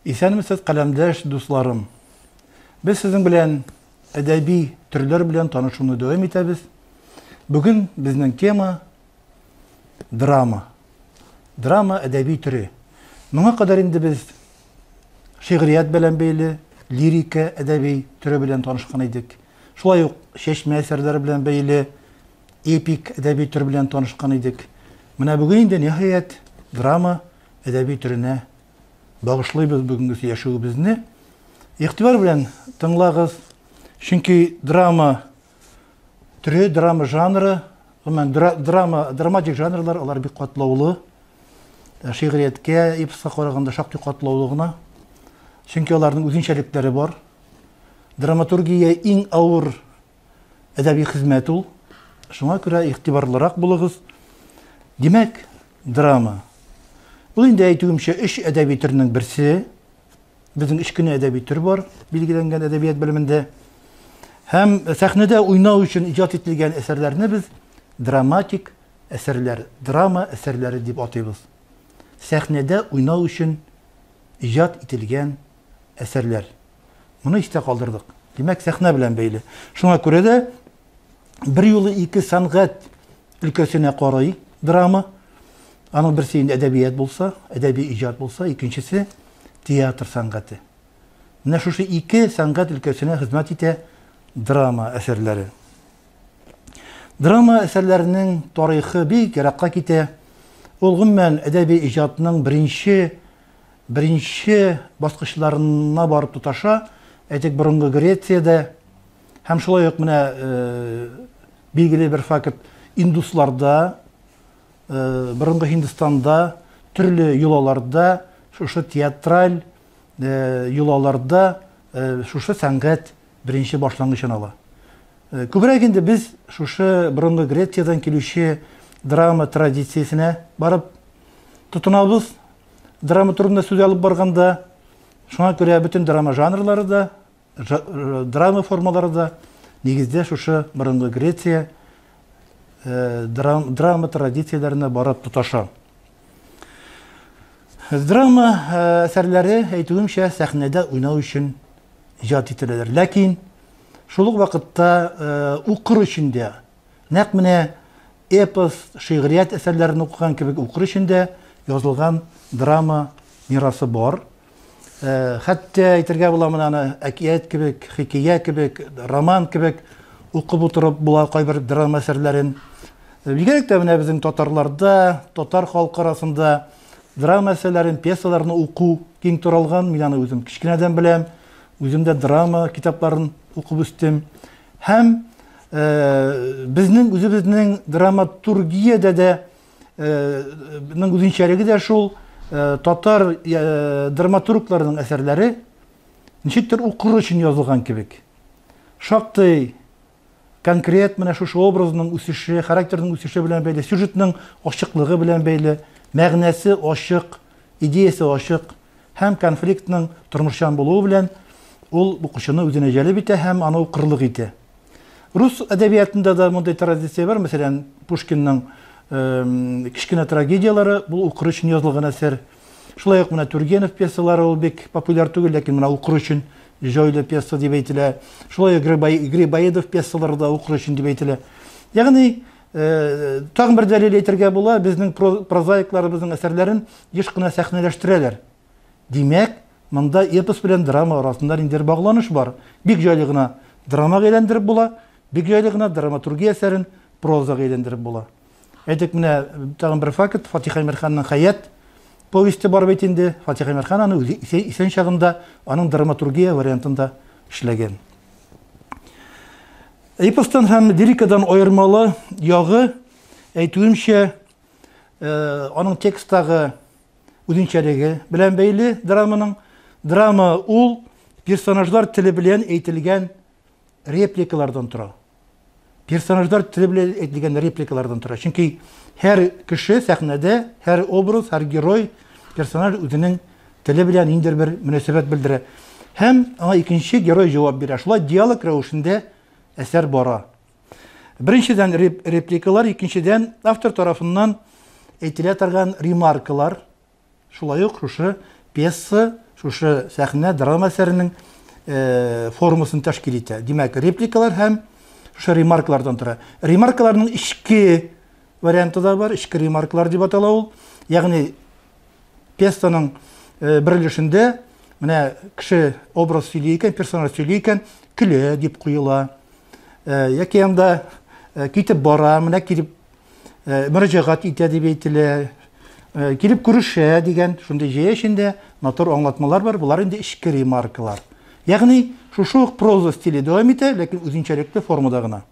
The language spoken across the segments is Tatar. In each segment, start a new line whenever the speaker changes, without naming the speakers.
Исәнмесез, каләмдәш дусларым! Без сезнең белән әдәби төрләр белән танышуны дәвам итәбез. Бүген безнең тема драма. Драма әдәби төре. Моңа кадәр инде без шигърият белән бәйле лирика әдәби төре белән танышкан идек. Шулай ук чәчмә әсәрләре белән бәйле эпик әдәби төр белән танышкан идек. Менә бүген инде ниһаять драма әдәби төренә багышлыйбыз бүгенге сөйләшүебезне. Игътибар белән тыңлагыз, чөнки драма төре, драма жанры, гомумән драма, драматик жанрлар алар бик катлаулы. Э, шигърияткә, эпоска караганда шактый катлаулы гына. Чөнки аларның үзенчәлекләре бар. Драматургия иң авыр әдәби хезмәт ул. Шуңа күрә игътибарлырак булыгыз. Димәк, драма. Ул инде әйтүемчә өч әдәби төрнең берсе. Безнең өч кенә әдәби төр бар, билгеләнгән әдәбият белемендә. Һәм сәхнәдә уйнау өчен иҗат ителгән әсәрләрне без драматик әсәрләр, драма әсәрләре дип атыйбыз. Сәхнәдә уйнау өчен иҗат ителгән әсәрләр. Моны истә калдырдык. Димәк, сәхнә белән бәйле. Шуңа күрә дә бер юлы ике сәнгать өлкәсенә карый драма. Аның берсе инде әдәбият булса, әдәби иҗат булса, икенчесе театр сәнгате. Менә шушы ике сәнгать өлкәсенә хезмәт итә драма әсәрләре. Драма әсәрләренең тарихы бик еракка китә. Ул гомумән әдәби иҗатның беренче беренче баскычларына барып тоташа. Әйтик, борынгы Грециядә һәм шулай ук менә э, билгеле бер факт индусларда, э, борынгы Һиндстанда төрле йолаларда шушы театраль э, йолаларда шушы сәнгать беренче башлангычын ала. Күбрәк инде без шушы борынгы Грециядән килүче драма традициясенә барып тотынабыз. Драма турында сүз алып барганда, шуңа күрә бөтен драма жанрлары да, драма формалары да нигездә шушы борынгы Греция драма традицияләренә барып тоташа. Драма әсәрләре, әйтүемчә, сәхнәдә уйнау өчен иҗат ителәләр. Ләкин шул ук вакытта укыр өчен дә, нәкъ менә эпос, шигърият әсәрләрен укыган кебек укыр өчен дә язылган драма мирасы бар. Хәтта әйтергә була менә аны әкият кебек, хикәя кебек, роман кебек укып утырып була кайбер драма әсәрләрен. Бигрәк тә менә безнең татарларда, татар халкы арасында драма әсәрләрен, пьесаларны уку киң таралган. Мин аны үзем кечкенәдән беләм. Үзем дә драма китапларын укып үстем. Һәм безнең үзебезнең драматургиядә дә ның үзенчәлеге дә шул, татар драматургларының әсәрләре ничектер укыр өчен язылган кебек. Шактый конкрет менә шушы образның үсеше, характерның үсеше белән бәйле, сюжетның ачыклыгы белән бәйле, мәгънәсе ачык, идеясе ачык һәм конфликтның тормышчан булуы белән ул укучыны үзенә җәлеп итә һәм аны укырлык итә. Рус әдәбиятында да мондый традиция бар, мәсәлән, Пушкинның кечкенә трагедияләре, бу укыр өчен язылган әсәр. Шулай ук менә Тургенев пьесалары ул бик популяр түгел, ләкин менә укыр өчен җайлы пьеса дип әйтелә. Шулай ук Грибоедов пьесалары да укыр өчен дип әйтелә. Ягъни, тагын бер дәлил әйтергә була, безнең прозаикларыбызның әсәрләрен еш кына сәхнәләштерәләр. Димәк, монда эпос белән драма арасында ниндидер багланыш бар. Бик җайлы гына драмага әйләндереп була, бик җайлы гына драматургия әсәрен прозага әйләндереп була. Әйтик, менә тагын бер факт, Фатих Әмирханның Хәят повесте бар бит инде. Фатих Әмирхан аны үзе исән чагында аның драматургия вариантында эшләгән. Эпостан һәм лирикадан аермалы ягы, әйтүемчә, аның тексттагы үзенчәлеге белән бәйле драманың. Драма ул персонажлар теле белән әйтелгән репликалардан тора. Персонажлар теле белән әйтелгән репликалардан тора. Чөнки һәр кеше сәхнәдә, һәр образ, һәр герой, персонаж үзенең теле белән ниндидер бер мөнәсәбәт белдерә. Һәм аңа икенче герой җавап бирә. Шулай диалог рәвешендә әсәр бара. Беренчедән репликалар, икенчедән автор тарафыннан әйтелә торган ремаркалар, шулай ук шушы пьеса, шушы сәхнә драма әсәренең формасын тәшкил итә. Димәк, репликалар һәм шушы ремаркалардан тора. Ремаркаларның эчке варианты да бар, эчке ремаркалар дип атала ул. Ягъни пьесаның бер өлешендә менә кеше образ сөйли икән, персонаж сөйли икән, көлә дип куела. Яки анда китеп бара, менә килеп мөрәҗәгать итә дип әйтелә, килеп күрешә дигән шундый җәя эчендә матур аңлатмалар бар, болар инде эчке ремаркалар. Ягъни шушы ук проза стиле дәвам итә, ләкин үзенчәлекле формада гына.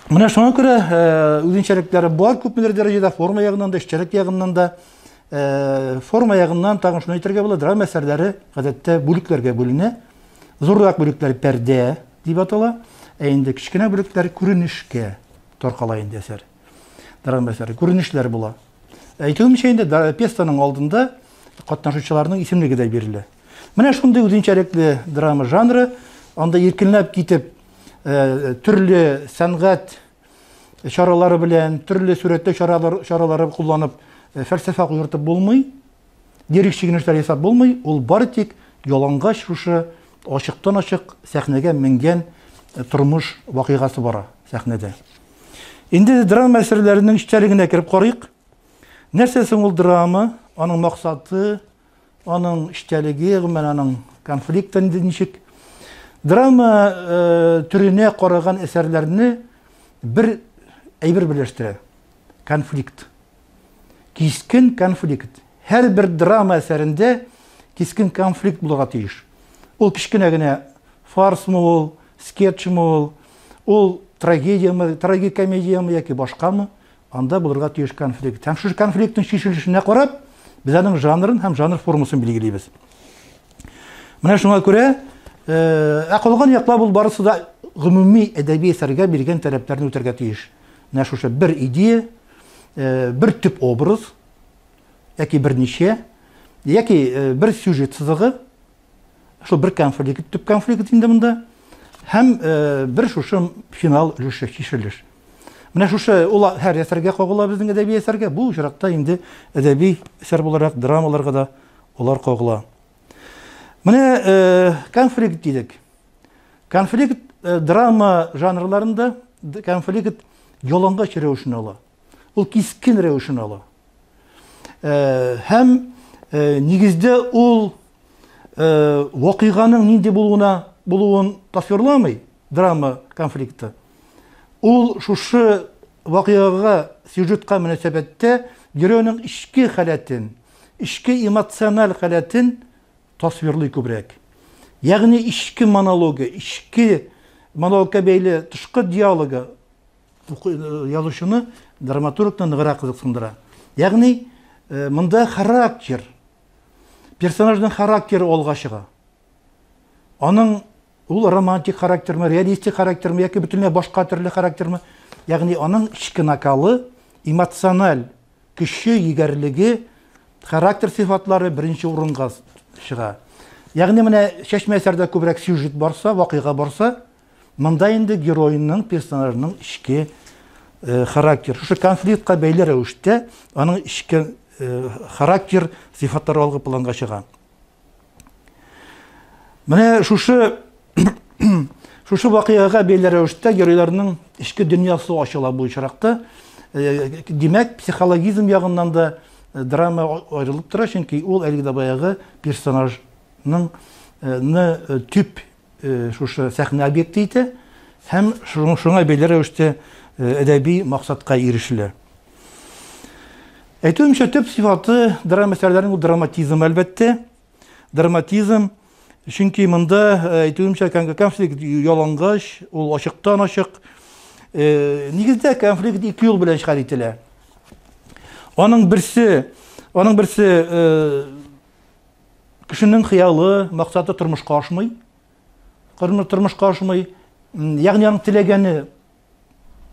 Менә шуңа күрә үзенчәлекләре бар күпмедер дәрәҗәдә форма ягыннан да, эчтәлек ягыннан да. Форма ягыннан тагын шуны әйтергә була, драма әсәрләре гадәттә бүлекләргә бүленә. Зуррак бүлекләр пәрдә дип атала, ә инде кечкенә бүлекләр күренешкә таркала инде әсәр. Драма әсәре күренешләр була. Әйтүемчә инде пьесаның алдында катнашучыларның исемлеге дә бирелә. Менә шундый үзенчәлекле драма жанры, анда иркенләп китеп төрле сәнгать чаралары белән, төрле сурәтләү чаралары, чаралары кулланып фәлсәфә куертып булмый. Лирик чигенешләр ясап булмый, ул бары тик ялангач шушы ачыктан-ачык сәхнәгә менгән тормыш вакыйгасы бара сәхнәдә. Инде драма әсәрләренең эчтәлегенә кереп карыйк. Нәрсә соң ул драма? Аның максаты, аның эчтәлеге, гомумән аның конфликты инде ничек? Драма төренә караган әсәрләрне бер әйбер берләштерә. Конфликт. Кискен конфликт. Һәрбер драма әсәрендә кискен конфликт булырга тиеш. Ул кечкенә генә фарсмы ул, скетчмы ул, ул трагедияме, трагикомедияме яки башкамы, анда булырга тиеш конфликт. Һәм шушы конфликтның чишелешенә карап, без аның жанрын һәм жанр формасын билгелибез. Менә шуңа күрә, ә калган яклап ул барысы да гомуми әдәби әсәргә биргән таләпләрне үтәргә тиеш. Менә шушы бер идея, бер төп образ, яки берничә, яки бер сюжет сызыгы, шул бер конфликт, төп конфликт инде монда, һәм бер шушы финал өлеше, чишелеш. Менә шушы ул һәр әсәргә кагыла безнең әдәби әсәргә, бу очракта инде әдәби әсәр буларак драмаларга да алар кагыла. Менә конфликт дидек. Конфликт драма жанрларында конфликт ялангач рәвешен ала. Ул кискен рәвешен ала. Һәм нигездә ул вакыйганың нинди булуына булуын тасвирламый драма конфликты. Ул шушы вакыйгага, сюжетка мөнәсәбәттә геройның эчке халәтен, эчке эмоциональ халәтен тасвирлый күбрәк. Ягъни эчке монологы, эчке монологка бәйле тышкы диалогы язучыны, драматургны ныграк кызыксындыра. Ягъни монда характер, персонажның характеры алга чыга. Аның ул романтик характермы, реалистик характермы яки бөтенләй башка төрле характермы? Ягъни аның эчке накалы, эмоциональ көче, егәрлеге, характер сыйфатлары беренче урынга чыга. Ягъни менә чәчмә әсәрдә күбрәк сюжет барса, вакыйга барса, монда инде геройның, персонажның эчке характер, шушы конфликтка бәйле рәвештә аның эчке характер сыйфатлары алгы планга чыга. Менә шушы шушы вакыйгага бәйле рәвештә геройларның эчке дөньясы ачыла бу очракта. Димәк, психологизм ягыннан да драма аерылып тора, чөнки ул әлеге дә баягы персонажның ны төп шушы сәхнә объекты итә һәм шуңа бәйле рәвештә әдәби максатка ирешелә. Әйтүемчә, төп сыйфаты драма әсәрләренең ул драматизм, әлбәттә. Драматизм, чөнки монда, әйтүемчә, конфликт ялангач, ул ачыктан-ачык. Нигездә конфликт ике юл белән хәл ителә. Аның берсе, аның берсе кешенең хыялы, максаты тормышка ашмый. Тормышка ашмый. Ягъни аның теләгәне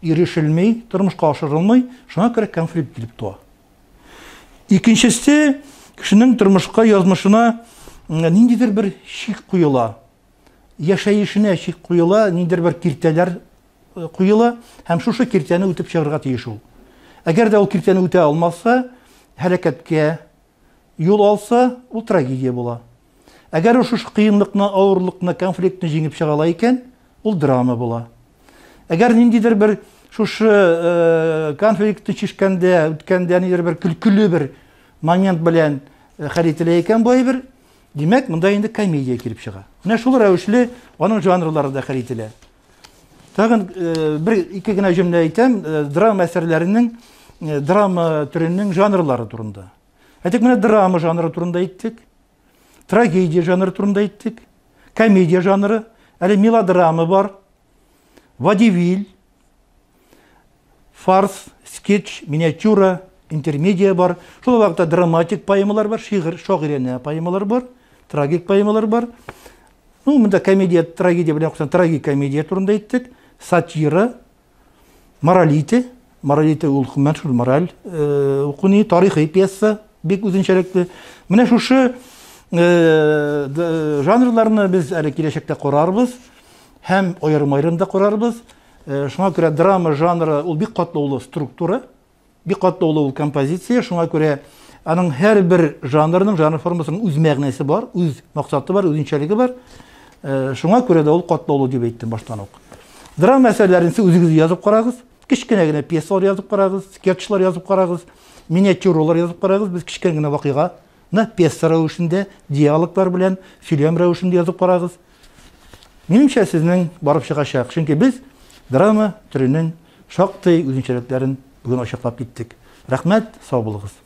ирешелми, тормышка ашырылмый, шуңа күрә конфликт килеп туа. Икенчесе, кешенең тормышка, язмышына ниндидер бер чик куела. Яшәешенә чик куела, ниндидер бер киртәләр куела һәм шушы киртәне үтеп чыгарга тиеш ул. Әгәр дә ул киртәне үтә алмаса, һәлакәткә юл алса, ул трагедия була. Әгәр ул шушы кыенлыкны, авырлыкны, конфликтны җиңеп чыга ала икән, ул драма була. Әгәр ниндидер бер шушы э, конфликтны чишкәндә, үткәндә ниндидер бер көлкеле бер момент белән э, хәл ителә икән бу әйбер, димәк, монда инде комедия килеп чыга. Менә шул рәвешле аның жанрлары да хәл ителә. Тагын э, бер ике генә җөмлә әйтәм, э, драма әсәрләренең э, драма төренең жанрлары турында. Әйтик, менә драма жанры турында әйттек, трагедия жанры турында әйттек, комедия жанры, әле мелодрама бар, водевиль, фарс, скетч, миниатюра, интермедиа бар. Шул вакытта драматик поэмалар бар, шигырь, шагыйрәнә поэмалар бар, трагик поэмалар бар. Ну, монда комедия, трагедия белән кушсаң, трагик комедия турында әйттек. Сатира, моралите, моралите ул гомумән шул мораль э, укуны, тарихи пьеса бик үзенчәлекле. Менә шушы э, жанрларны без әле киләчәктә карарбыз һәм аерым-аерым да карарбыз. Э, шуңа күрә драма жанры ул бик катлаулы структура. Бик катлаулы ул композиция, шуңа күрә аның һәрбер жанрының, жанр формасының үз мәгънәсе бар, үз максаты бар, үзенчәлеге бар. Э, шуңа күрә дә ул катлаулы дип әйттем баштан ук. Драма әсәрләрен сез үзегез язып карагыз, кечкенә генә пьесалар язып карагыз, скетчлар язып карагыз, миниатюралар язып карагыз. Без кечкенә генә вакыйганы пьеса рәвешендә, диалоглар белән, сөйләм рәвешендә язып карагыз. Минемчә, сезнең барып чыгачак. Чөнки без драма төренең шактый үзенчәлекләрен бүген ачыклап киттек. Рәхмәт, сау булыгыз.